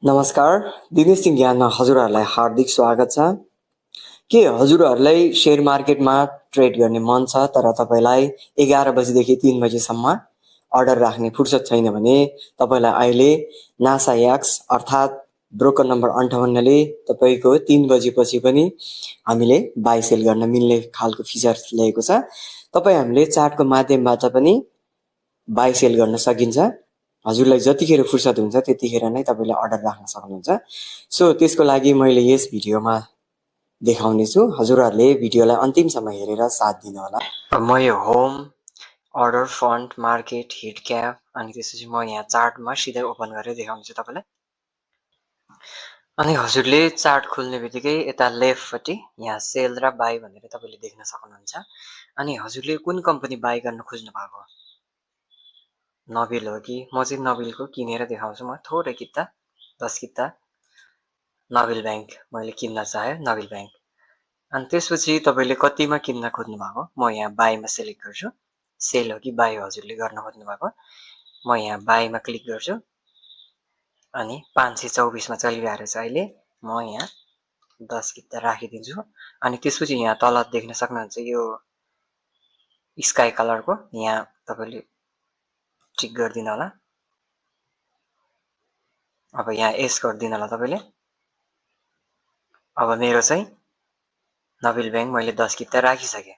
नमस्कार, दिनेश सिंह ज्ञानमा हजुरहरूलाई हार्दिक स्वागत छ। के हजुरहरूलाई शेयर मार्केटमा ट्रेड गर्ने मन छ तर तपाईलाई 11 बजेदेखि 3 बजेसम्म अर्डर राख्ने फुर्सद छैन भने तपाईलाई अहिले नासा एक्स अर्थात् ब्रोकर नम्बर 58 ले तपाईको 3 बजेपछि पनि हामीले बाइ सेल गर्न मिल्ने खालको फिचर ल्याएको छ। तपाई हामीले चार्टको माध्यमबाट पनि बाइ सेल गर्न सकिन्छ। हजुरलाई जतिखेर फुर्सद हुन्छ त्यतिखेर नै तपाईले अर्डर राख्न सक्नुहुन्छ। सो त्यसको लागि मैले यस भिडियोमा देखाउने छु। हजुरहरूले भिडियोलाई अन्तिमसम्म हेरेर साथ दिनु होला। म यो home, order, font, market, hit cap अनि त्यसपछि म यहाँ चार्टमा सिधै ओपन गरेर देखाउँछु तपाईलाई। अनि हजुरले चार्ट खोल्ने बित्तिकै यता लेफ्टपट्टि यहाँ सेल र बाइ भनेर तपाईले देख्न सक्नुहुन्छ। अनि हजुरले कुन कम्पनी बाइ गर्न खोज्नु भएको? नबिल हो कि? म चाहिँ नबिलको किनेर देखाउँछु। म थोरै किता 10 किता नबिल ब्याङ्क मैले किन्न चाहे नबिल ब्याङ्क। अनि त्यसपछि तपाईले कतिमा किन्न खोज्नु भएको? म यहाँ बाइमा सिलेक्ट गर्छु। सेल हो कि बाइ हो हजुरले गर्न खोज्नु भएको? म यहाँ बाइमा क्लिक गर्छु। अनि 524 मा चलिरहेको छ अहिले। म यहाँ 10 किता राखिदिन्छु। अनि त्यसपछि यहाँ तल देख्न सक्नुहुन्छ यो स्काई कलरको यहाँ तपाईले टिक गर्दिनु होला। अब यहाँ एस गर्दिनु होला तपाईले। अब मेरो चाहिँ नबिल ब्याङ्क मैले 10 किता राखिसके।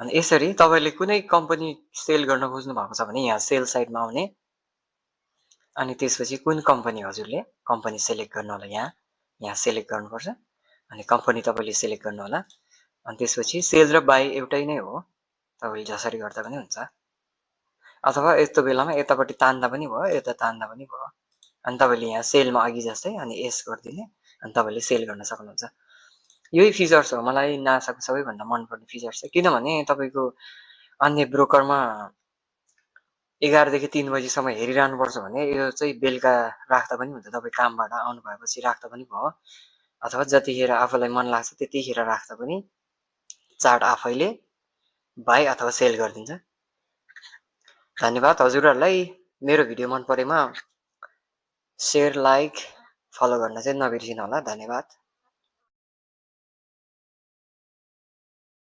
अनि यसरी तपाईले कुनै कम्पनी सेल गर्न खोज्नु भएको छ भने यहाँ सेल साइडमा आउने अनि त्यसपछि कुन कम्पनी हजुरले कम्पनी सिलेक्ट गर्नु होला। यहाँ सिलेक्ट गर्नुपर्छ अनि कम्पनी तपाईले सिलेक्ट गर्नु होला। अनि त्यसपछि सेल र बाइ एउटै नै हो, तपाईले जसरी गर्दा पनि हुन्छ। अथवा यस्तो बेलामा यतापट्टि तान्दा पनि भयो, यता तान्दा पनि भयो। अनि तपाईले यहाँ सेलमा अघि जस्तै अनि एस गर्दिने अनि तपाईले सेल गर्न सक्नुहुन्छ। यही फिचर्स हो मलाई नासाको सबैभन्दा मनपर्ने फिचर्स छ। किनभने तपाईको अन्य ब्रोकरमा 11 देखि 3 बजेसम्म हेरिरहनुपर्छ भने यो चाहिँ बेलुका राख्दा पनि हुन्छ। तपाई कामबाट आउनु भएपछि राख्दा पनि भयो अथवा जतिखेर आफूलाई मन लाग्छ त्यतिखेर राख्दा पनि चार्ट आफैले बाइ अथवा सेल गरिदिन्छ। धन्यवाद। हजुरहरूलाई मेरो भिडियो मन परेमा शेयर, लाइक, फलो गर्न चाहिँ नबिर्सिनु होला। धन्यवाद।